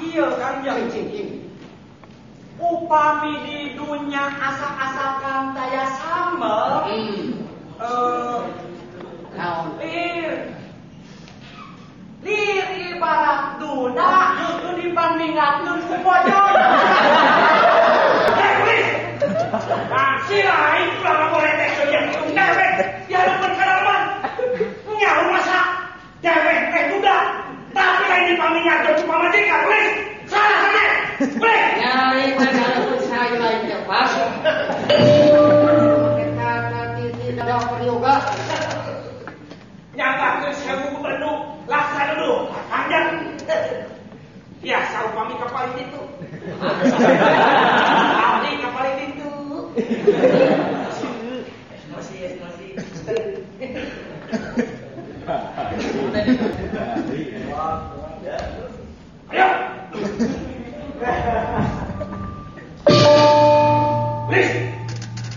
Kieu Kangjeng. Cing. Upami di dunya asak-asakan taya sambel. Naon? Lir ibarat duda justru dibandingkan ku pocong. Nah, sila aing ulah boleh teh yang dewek di hadapan kalaman. Nyaho masa dewek teh duda, tapi lain dipaminyakeun ku pamajikan, please. Salah saja. Please. Nyari mana saya lain teh pas. Kita tidak peryoga. Nyatakeun sewu gubernur laksana dulu, kanjeng. Biasa upami kapal itu. Abdi kapal itu. Masih. Ayo. Please.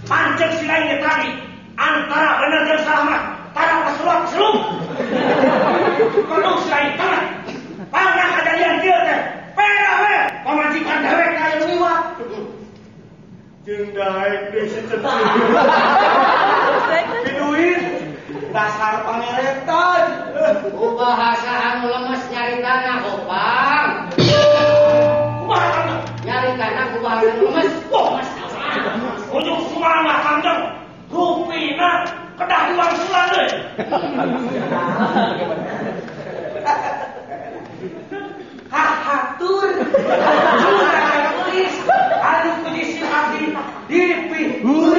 Pancen silain tadi antara bener dan salah mah tara pasuruan keselum. Perlu silain tangan. Pangna kajadian kieu teh. Pera we pamajikan dewek aya nu liwat. Jeung daek deui si centil. Piduit dasar pangeretan. Ku bahasa anu lemes nyaritana Opang. Kumaha Kangjeng? Nyaritana ku bahasa anu lemes. Wah, ujung sumangga Kangjeng. Rupina kedah diwangsulan deui. Hahatur. Juragan tulis anu puji si abdi dipihur.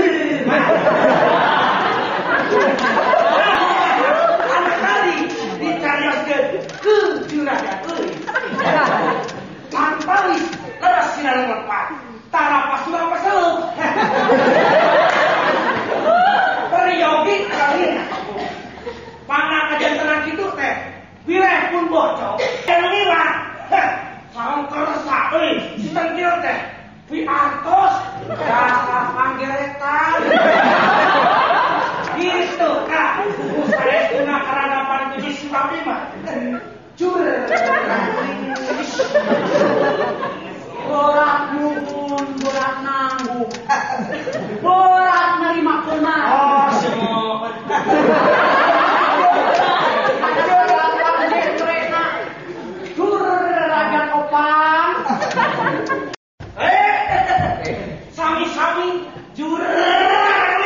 Anu tadi dicarioskeun ku juragan tulis. Antawis leres sinareng lepat. Tara pasulah paseluk. Peryogi kali. Pana kajantenan kitu teh. Wireh pun bocor. Anu ngilang. Sareng kersa euy, si tengkil teh. Piartos dasar panggeretan. Gitu kak. Ku saestuna karadapan puji si abdi mah. Jur. Borak nuhun, borak nanggung. Borak nerima kumaha. Oh, semua. Juragan Opang. Sami-sami juragan.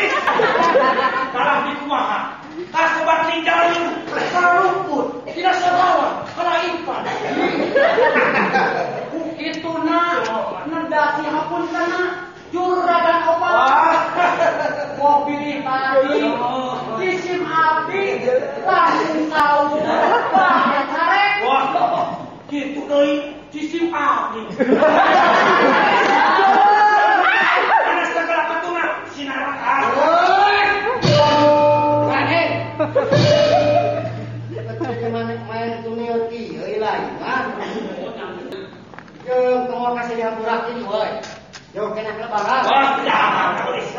Kalah di kumaha. Kasebat tinggalin kaluput tidak sabawa kana ipan. Ku kituna nedasi hapuntena juragan Opang. Mau pilih tadi isim abdi langsung tahu wah carek. Wah, gitu deui cisim abdi. Karena segala ketuna sinaraka. Maneh. Betul main tuniot kieu lain mah. Jeung tong kasih dihampurakeun euy. Jeung kena lebaran. Wah, jangan tulis.